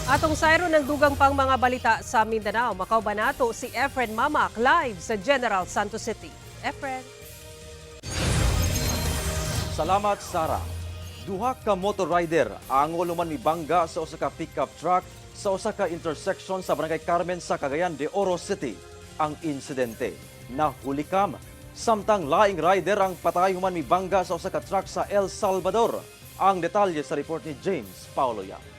Atong sayron ng dugang pang mga balita sa Mindanao. Makauban nato si Efren Mamac live sa General Santos City. Efren. Salamat, Sara. Duha ka motor rider ang human mibangga sa usa ka pickup truck sa usa ka intersection sa Barangay Carmen sa Cagayan de Oro City. Ang insidente nahulikam samtang laing rider ang patay human mibangga sa usa ka truck sa El Salvador. Ang detalye sa report ni James Paulo Yap.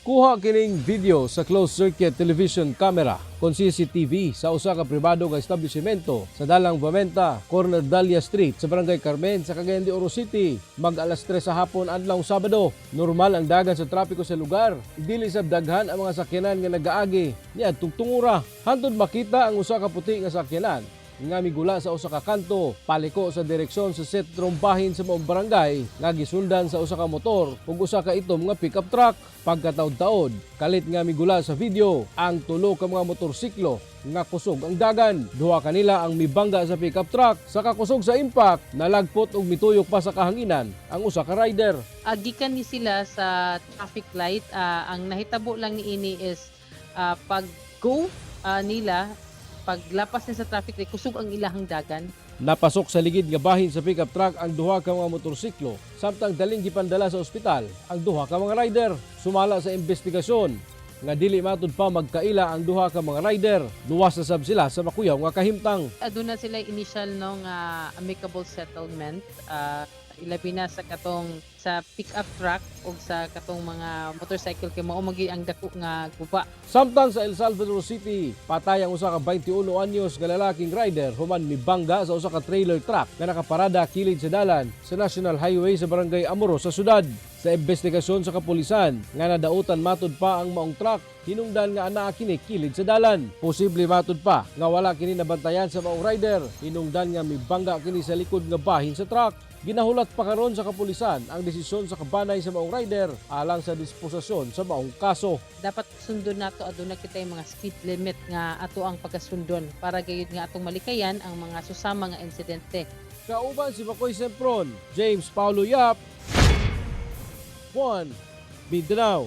Kuha kining video sa closed circuit television camera kon CCTV sa usa ka pribado nga establishmento sa Dalang Vamenta, corner Dahlia Street sa Barangay Carmen sa Cagayan de Oro City. Mag alas 3 sa hapon adlaw Sabado. Normal ang dagan sa trapiko sa lugar. Dili sab daghan ang mga sakyanan nga nagaagi niadtong tungura. Hantod makita ang usa ka puti nga sakyanan nga migula sa usa ka kanto paliko sa direksyon sa sentrong bahin sa maong barangay nga gisundan sa usa ka motor ug usa ka itom nga pickup truck. Pagkataod-taod, kalit nga migula sa video ang tulo ka mga motorsiklo nga kusog ang dagan. Duha kanila ang mibangga sa pickup truck. Sa kakusog sa impact, nalagpot ug mituyok pa sa kahanginan ang usa ka rider. Gikan ni sila sa traffic light. Ang nahitabo lang niini is pag go nila, paglapas ni sa traffic light, kusog ang ilahang dagan. Napasok sa ligid nga bahin sa pickup truck ang duha ka mga motorsiklo samtang daling gipandala sa ospital ang duha ka mga rider. Sumala sa investigasyon nga dili matud pa magkaila ang duha ka mga rider. Luwas na sab sila sa makuyaw nga kahimtang. Aduna sila initial, no, nga amicable settlement, ilabi na sa katong sa pick-up truck o sa katong mga motorcycle kay mao magi ang dako nga guba. Samtang sa El Salvador City, patay ang usa ka 21 anyos nga lalaking rider human mibangga sa usa ka trailer truck nga nakaparada kilid sa dalan sa National Highway sa Barangay Amoro sa syudad. Sa investigasyon sa kapulisan nga nadautan matud pa ang maong truck, hinungdan nga anaa kini kilid sa dalan. Posible matud pa nga wala kini nabantayan sa maong rider, hinungdan nga mibangga kini sa likod nga bahin sa truck. Ginahulat pa karon sa kapulisan ang desisyon sa kabanay sa maong rider alang sa disposisyon sa maong kaso. Dapat sundon nato, aduna kitay mga speed limit nga ato ang pagkasundon para gayud nga atong malikayan ang mga susama nga insidente. Kauban si Makoy Sempron, James Paulo Yap, 1 Mindanao.